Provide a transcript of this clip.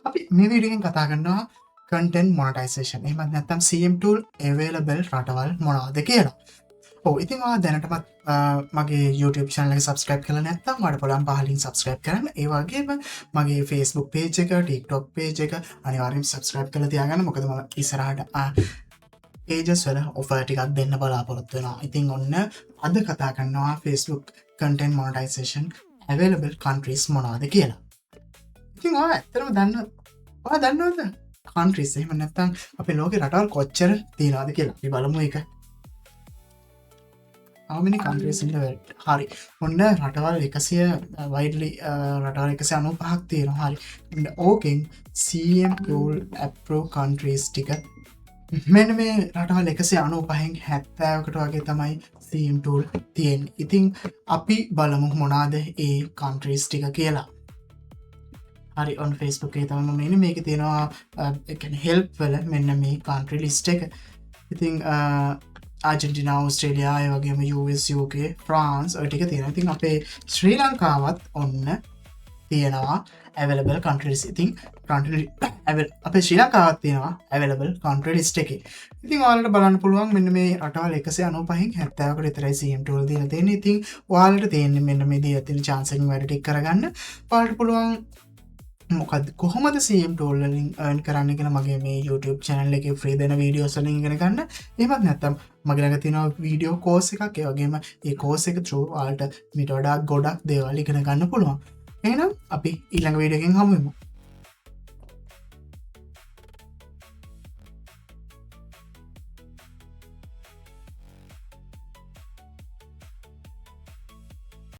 අපි මේ වීඩියෝ එකෙන් කතා කරනවා කන්ටෙන්ට් මොනටයිසේෂන්, එහෙමත් නැත්නම් CM tool available රටවල් මොනවද කියලා. ඔව්, ඉතින් ඔයා දැනටමත් මගේ YouTube channel එක subscribe කරලා නැත්නම් ඔයාලට පුළුවන් පහලින් subscribe කරන්න. ඒ වගේම මගේ Facebook page එක, TikTok page එක අනිවාර්යයෙන් subscribe කරලා තියාගන්න. මොකද මම ඉස්සරහට pages වල offer ටිකක් දෙන්න බලාපොරොත්තු වෙනවා. ඉතින් ඔන්න අද කතා කරනවා Facebook content monetization available countries මොනවද කියලා. ඉතින් ඔයා ඇත්තටම ඔයා දන්නවද countries, එහෙම නැත්නම් අපේ ලෝකේ රටවල් කොච්චර තියෙනවද කියලා? අපි බලමු ඒක. How many countries in the world? හරි. ඔන්න රටවල් 100 widely රටවල් 195ක් තියෙනවා. හරි. ඔන්න ඕකෙන් CM tool approved countries ටික මෙන්න මේ රටවල් 195න් 70කට වගේ තමයි CM tool තියෙන්නේ. ඉතින් අපි බලමු මොනවාද ඒ countries ටික කියලා. හරි, ඔන්න Facebook එකේ තමයි මම ඉන්නේ. මේකේ තියෙනවා ඒ කියන්නේ help වල මෙන්න මේ country list එක. ඉතින් ආජන්ටිනා, ඕස්ට්‍රේලියා, ඒ වගේම US, UK, France ඔය ටික තියෙනවා. ඉතින් අපේ ශ්‍රී ලංකාවත් ඔන්න තියෙනවා available countries. ඉතින් country අපේ ශ්‍රී ලංකාවත් තියෙනවා available country list එකේ. ඉතින් ඔයාලට බලන්න පුළුවන් මෙන්න මේ රටවල් 195න් 70කට විතරයි CM tool දීලා තියෙන්නේ. ඉතින් ඔයාලට තියෙන්නේ මෙන්න මේ දීලා තියෙන chance එකෙන් වැඩ ටික කරගන්න. ඔයාලට පුළුවන් මොකද්ද කොහොමද CM tool වලින් earn කරන්න කියලා මගේ මේ YouTube channel එකේ free දෙන වීඩියෝස් වලින් ඉගෙන ගන්න. එහෙමත් නැත්නම් මගේ ළඟ තියෙනවා වීඩියෝ කෝස් එකක්. ඒ වගේම ඒ කෝස් එක through ඔයාලට මීට වඩා ගොඩක් දේවල් ඉගෙන ගන්න පුළුවන්. එහෙනම් අපි ඊළඟ වීඩියෝ එකෙන් හමු වෙමු.